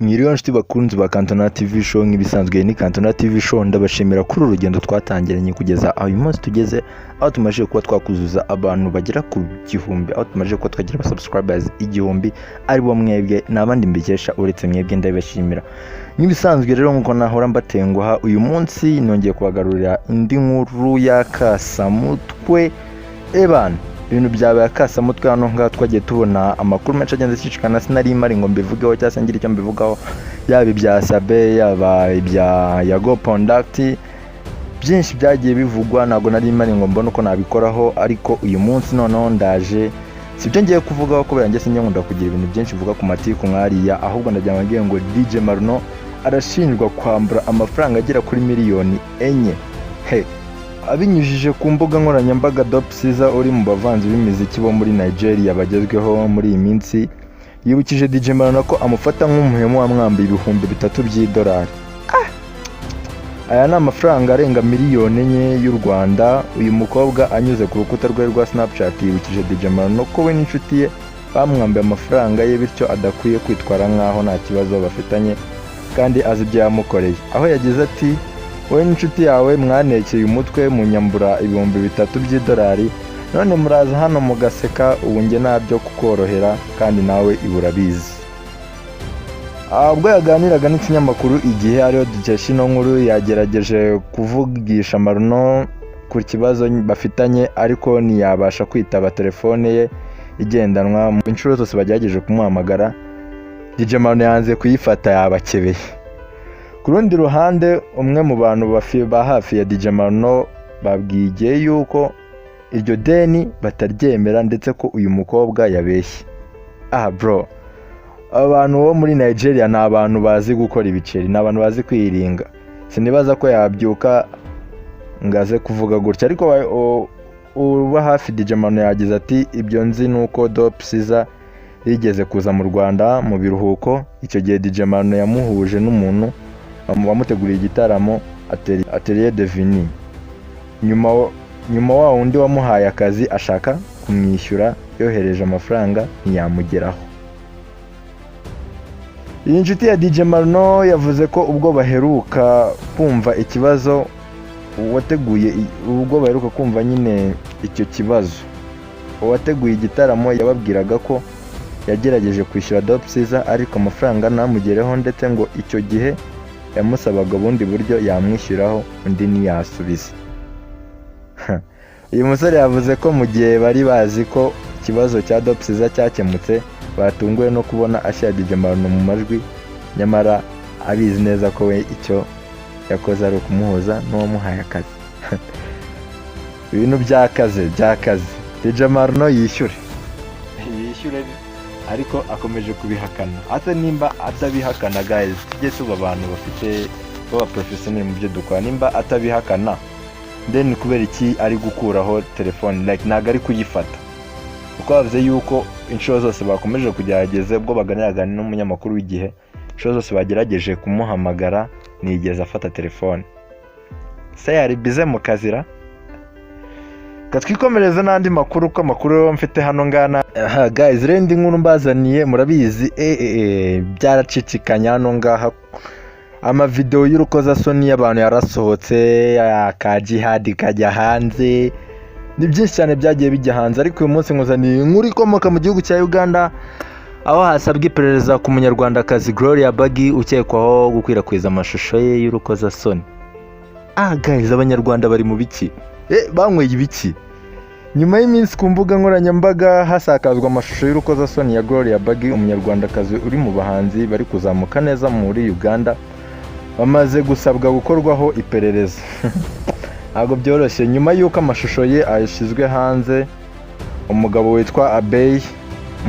Mwiriwe nshuti bakunzi ba Cantona TV Show. Nk'ibisanzwe ni Cantona TV Show. Ndabashimira kuri uru rugendo twatangiranye kugeza aho uyu munsi tugeze, aho tumaze kuba twakuzuza abantu bagera ku 1000, aho tumaze kuba twagira aba subscribers 1000, ari bo mwebwe. Nta bandi mbikesha uretse mwebwe, ndabibashimira. Nk'ibisanzwe rero, nk'uko nahora mbatenguha, uyu munsi nongeye kubagarurira indi nkuru y'akasamutwe. Ebana, ibintu byabaye akasamutwe hano ngaha. Twagiye tubona amakuru menshi agenda acicikana, sinari mari ngo mbivugeho cyangwa se ngire icyo mbivugaho, yaba ibya Sabe, yaba ibya Yago Pon Dat, byinshi byagiye bivugwa, ntabwo nari mari ngo mbone uko nabikoraho. Ariko uyu munsi noneho ndaje, si byo ngiye kuvugaho kubera njye sinjye nkunda kugira ibintu byinshi mvuga ku matiku nk'ariya, ahubwo ndagira ngo mbabwire ngo DJ Marnaud arashinjwa kwambura amafaranga agera kuri miliyoni 4 he abinyujije ku mbuga nkoranyambaga. Dope Caesar, uri mu bavanzi b'imiziki bo muri Nigeria bagezweho muri iyi minsi, yibukije DJ Marnaud ko amufata nk'umuhemu wamwambuye 3000 by'idolari. Aya ni amafaranga arenga miliyoni 4 y'u Rwanda. Uyu mukobwa anyuze ku rukuta rwe rwa Snapchat yibukije DJ Marnaud ko we n'inshuti ye bamwambuye amafaranga ye, bityo adakwiye kwitwara nk'aho nta kibazo bafitanye kandi azi ibyo yamukoreye, aho yagize ati: "Wowe n'inshuti yawe mwantekeye umutwe munyambura 3000 by'idolari, none muraza hano mugaseka. Ubu njye ntabyo kukorohera kandi nawe iba urabizi." Ubwo yaganiraga n'ikinyamakuru Igihe, ariyo dukesha ino nkuru, yagerageje kuvugisha Marnaud ku kibazo bafitanye, ariko ntiyabasha kwitaba telefone ye igendanwa. Mu inshuro zose bagerageje kumuhamagara, DJ Marnaud yanze kuyifata, yabakebeye. Ku rundi ruhande, umwe mu bantu ba hafi ya DJ Marnaud babwiye Igihe yuko iryo deni bataryemera, ndetse ko uyu mukobwa yabeshye. Ah bro, abantu bo muri Nigeria ni abantu bazi gukora ibiceri, ni abantu bazi kwiringa. Sinibaza ko yabyuka ngo aze kuvuga gutya. Ariko uba hafi DJ Marnaud yagize ati: "Ibyo nzi ni uko Dope Caesar yigeze kuza mu Rwanda mu biruhuko. Icyo gihe DJ Marnaud yamuhuje n'umuntu wamuteguriye igitaramo, Atelier de Vini. Nyuma wa wundi wamuhaye akazi ashaka kumwishyura, yohereje amafaranga ntiyamugeraho." Iyi nshuti ya DJ Marnaud yavuze ko ubwo baheruka kumva ikibazo uwateguye, ubwo baheruka kumva nyine icyo kibazo, uwateguye igitaramo yababwiraga ko yagerageje kwishyura Dope Caesar ariko amafaranga ntamugereho, ndetse ngo icyo gihe yamusabaga ubundi buryo yamwishyuraho, undi ntiyasubiza. Uyu musore yavuze ko mu gihe bari bazi ko ikibazo cya Dope Caesar cyakemutse, batunguwe no kubona ashyira DJ Marnaud mu majwi, nyamara abizi neza ko we icyo yakoze ari ukumuhuza n'uwamuhaye akazi. Ibintu byakaze byakaze. DJ Marnaud yishyure, yishyure, ariko akomeje kubihakana. Ase nimba atabihakana, guys, tujye tuba abantu bafite baba professional mu byo dukora. Nimba atabihakana, then kubera iki ari gukuraho telefone? Like, ntabwo ari kuyifata, kuko bavuze yuko inshuro zose bakomeje kugerageza, ubwo baganiraga n'umunyamakuru w'Igihe, inshuro zose bagerageje kumuhamagara ntiyigeze afata telefone. Se yari bize mu kazira? Katwikomereze n'andi makuru, ko amakuru mfite hano ngana. Aha guys, rero indi nkuru mbazaniye, murabizi, byaracicikanye hano ngaha, amavideo y'urukozasoni y'abantu yarasohotse, ka Jihad kajya hanze, ni byinshi cyane byagiye bijya hanze. Ariko uyu munsi nkuzaniye inkuru ikomoka mu gihugu cya Uganda, aho hasabwa iperereza ku Munyarwandakazi Gloria Bagi ukekwaho gukwirakwiza amashusho ye y'urukozasoni. Ah guys, Abanyarwanda bari mu biki? Banyweye ibiki? Nyuma y'iminsi ku mbuga nkoranyambaga hasakazwa amashusho y'urukozasoni ya Gloria Bagi, Umunyarwandakazi uri mu bahanzi bari kuzamuka neza muri Uganda, bamaze gusabwa gukorwaho iperereza. Ntabwo byoroshye. Nyuma y'uko amashusho ye ashyizwe hanze, umugabo witwa Abey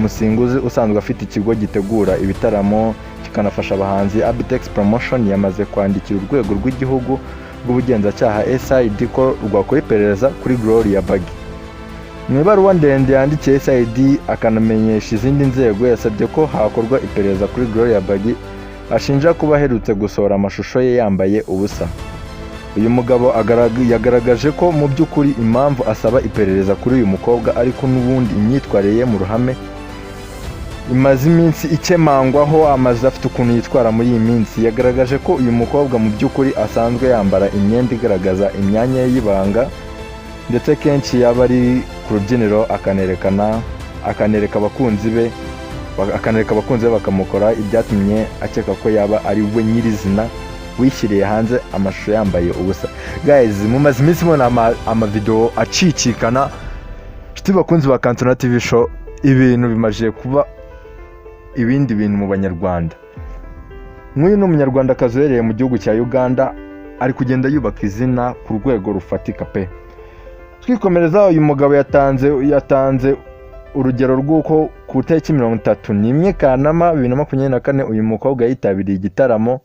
Musinguzi, usanzwe afite ikigo gitegura ibitaramo kikanafasha abahanzi, Abitex Promotion, yamaze kwandikira Urwego rw'Igihugu rw'Ubugenzacyaha, SID, ko rwakora iperereza kuri Gloria Bagi. Mu ibaruwa ndende yandikiye SID akanamenyesha izindi nzego, yasabye ko hakorwa iperereza kuri Gloria Bagi ashinja kuba aherutse gusohora amashusho ye yambaye ubusa. Uyu mugabo yagaragaje ko mu by'ukuri impamvu asaba iperereza kuri uyu mukobwa, ariko n'ubundi imyitwarire ye mu ruhame. Imaze iminsi ikemangwaho amaze afite ukuntu yitwara muri iyi minsi. Yagaragaje ko uyu mukobwa mu by'ukuri asanzwe yambara imyenda igaragaza imyanya ye y'ibanga, ndetse kenshi yaba ari ku rubyiniro akanereka abakunzi be bakamukora, ibyatumye akeka ko yaba ari we nyirizina wishyiriye hanze amashusho yambaye ubusa. Guys, mumaze iminsi mubona amavideo acicikana. Inshuti bakunzi ba Kantona TV Show, ibintu bimaze kuba ibindi bintu mu Banyarwanda. Nk'uyu ni Umunyarwandakazi uherereye mu gihugu cya Uganda, ari kugenda yubaka izina ku rwego rufatika pe. Twikomereza, uyu mugabo yatanze urugero rw'uko ku itariki 31 Kanama 2024 uyu mukobwa yitabiriye igitaramo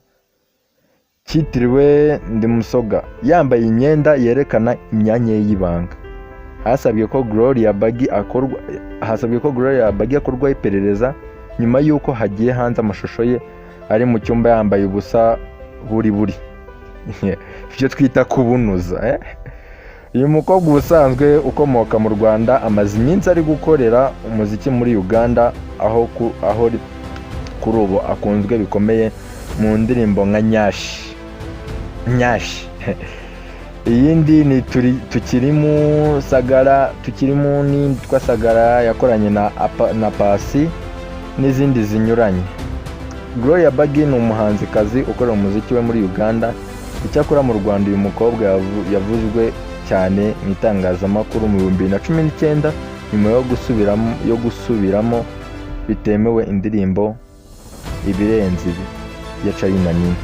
cyitiriwe Ndimusoga yambaye imyenda yerekana imyanya ye y'ibanga. Hasabwe ko Gloria Bagi akorwaho iperereza nyuma y'uko hagiye hanze amashusho ye ari mu cyumba yambaye ubusa buri buri, ibyo twita kubunuza, eh? Uyu mukobwa ubusanzwe ukomoka mu Rwanda amaze iminsi ari gukorera umuziki muri Uganda, aho kuri ubu akunzwe bikomeye mu ndirimbo nka Nyashi Nyashi, iyindi ni turi Tukirimu Sagara, Tukirimu n'indi yitwa Sagara yakoranye na Pasi n'izindi zinyuranye. Gloria Bagi ni umuhanzikazi ukorera umuziki we muri Uganda. Icyakora mu Rwanda uyu mukobwa yavuzwe cyane mu itangazamakuru mu 2019 nyuma yo gusubiramo bitemewe indirimbo Ibirenze Ibi ya Charly na Nina.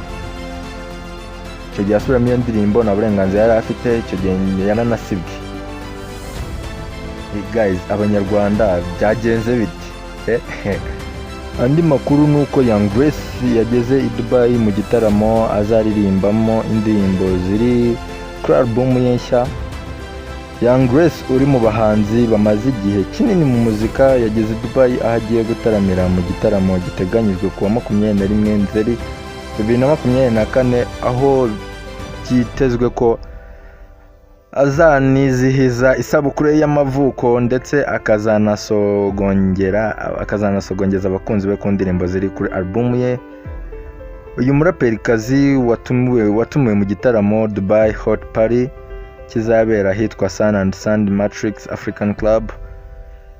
Icyo gihe asubiramo iyo ndirimbo nta burenganzira yari afite, icyo gihe yaranasibwe. Guys, Abanyarwanda, byagenze bite? Andi makuru ni uko Young Grace yageze i Dubai mu gitaramo azaririmbamo indirimbo ziri kuri album ye nshya. Young Grace uri mu bahanzi bamaze igihe kinini mu muzika yageze i Dubai aho agiye gutaramira mu gitaramo giteganyijwe kuwa 21 Nzeri 2024, aho byitezwe ko azanizihiza isabukuru ye y'amavuko ndetse akazanasogongeza abakunzi be ku ndirimbo ziri kuri album ye. Uyu muraperikazi watumiwe mu gitaramo Dubai Hot Party kizabera ahitwa Sun and Sand Matrix African Club,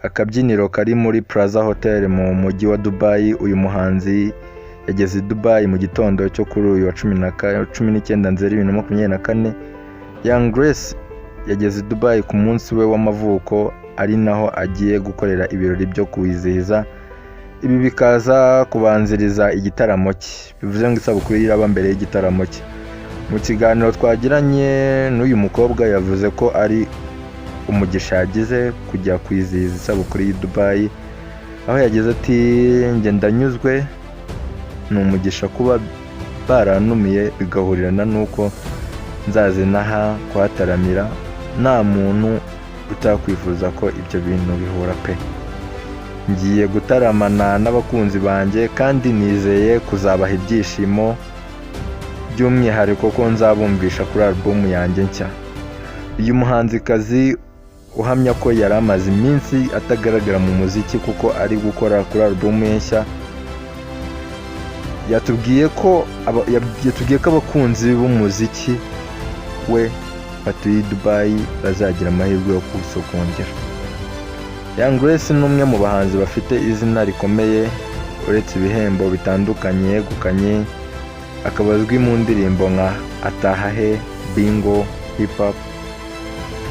akabyiniro kari muri Plaza Hotel mu mujyi wa Dubai. Uyu muhanzi yageze i Dubai mu gitondo cyo kuri uyu wa 19 Nzeri 2024. Young Grace yageze i Dubai ku munsi we w'amavuko, ari naho agiye gukorera ibirori byo kuwizihiza, ibi bikaza kubanziriza igitaramo cye, bivuze ngo isabukuru ye iraba mbere y'igitaramo cye. Mu kiganiro twagiranye n'uyu mukobwa yavuze ko ari umugisha yagize kujya kwizihiza isabukuru y'i Dubai, aho yagize ati: "Njye ndanyuzwe, ni umugisha kuba barantumiye bigahurirana n'uko nzaza inaha kuhataramira. Nta muntu utakwifuza ko ibyo bintu bihura pe. Ngiye gutaramana n'abakunzi banjye kandi nizeye kuzabaha ibyishimo, by'umwihariko ko nzabumvisha kuri album yanjye nshya." Uyu muhanzikazi uhamya ko yari amaze iminsi atagaragara mu muziki kuko ari gukora kuri album ye nshya, yatubwiye ko abakunzi b'umuziki we batuye i Dubai bazagira amahirwe yo kuwusogongera. Young Grace ni umwe mu bahanzi bafite izina rikomeye. Uretse ibihembo bitandukanye yegukanye, akaba azwi mu ndirimbo nka Atahahe, Bingo, Hip Hop,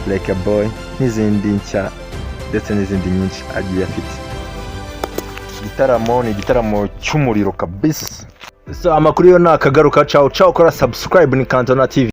Like a Boy n'izindi nshya ndetse n'izindi nyinshi agiye afite. Igitaramo ni igitaramo cy'umuriro kabisa. So amakuru yo ni akagaruka. Ciao ciao, kora subscribe, ni Kantona TV.